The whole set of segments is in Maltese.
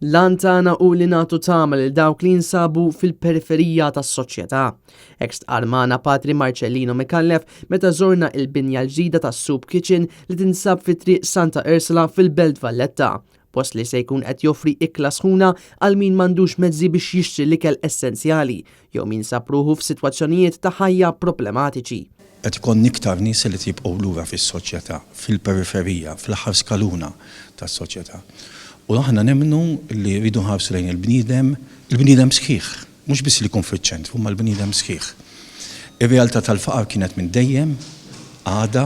L-għan tagħna hu li nagħtu tama lil dawk li jinsabu fil-periferija tas-soċjetà. Hekk stqarr magħna Patri Marcellino Micallef meta żorna il-binja l-ġdida tas-Soup Kitchen li tinsab fi Triq Santa Ursula fil-Belt Valletta. Post li se jkun qed joffri ikla sħuna għal min m'għandux mezzi biex jixtri l-ikel essenzjali jew min sab ruħu f'sitwazzjonijiet ta' ħajja problematiċi. Qed ikollna iktar nies li jibqgħu lura fis-soċjetà, fil-periferija, fl-aħħar skaluna tas-soċjetà. U aħna nemmnu li rridu nħarsu lejn il-bniedem, il-bniedem sħiħ, mhux biss li jkun fiċ-ċentru, ma l-bniedem sħiħ. Ir-realtà tal-faqar kienet minn dejjem, għada,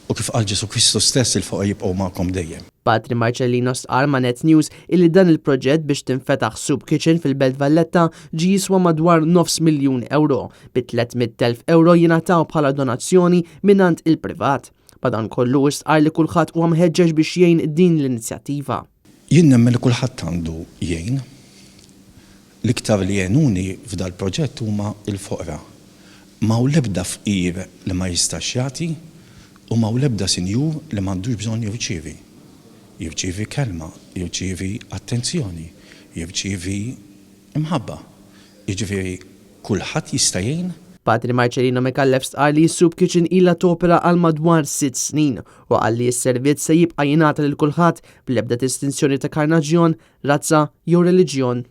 u kif qal Ġesù Kristu stess, il-foqra jibqgħu magħkom dejjem. Patri Marcellino stqarr ma' Net News illi dan il-proġett biex tinfetaħ Soup Kitchen fil-Belt Valletta ġi jiswa madwar 500,000 euro, bi 300,000 euro jingħataw bħala donazzjoni mingħand il-privat. Madankollu stqarr li kulħadd huwa mħeġġeġ biex jgħin din l-inizjattiva. Jien nemmen li kulħadd għandu jgħin. L-iktar li jgħinuni f'dal proġett huma il-foqra. M'hawn l-ebda fqir li ma jistax jagħti u m'hawn l-ebda sinjur li m'għandux bżonn jirċievi. Jirċievi kelma, jirċievi attenzjoni, jirċievi imħabba. Jiġifieri kulħadd jista' jgħin. Patri Marcellino Micallef stqarr li s-Soup Kitchen ilha topera għal madwar 6 snin u qal li s-servizz se jibqa' jingħata lil kulħadd bl-ebda distinzjoni ta' karnaġjon, razza jew reliġjon.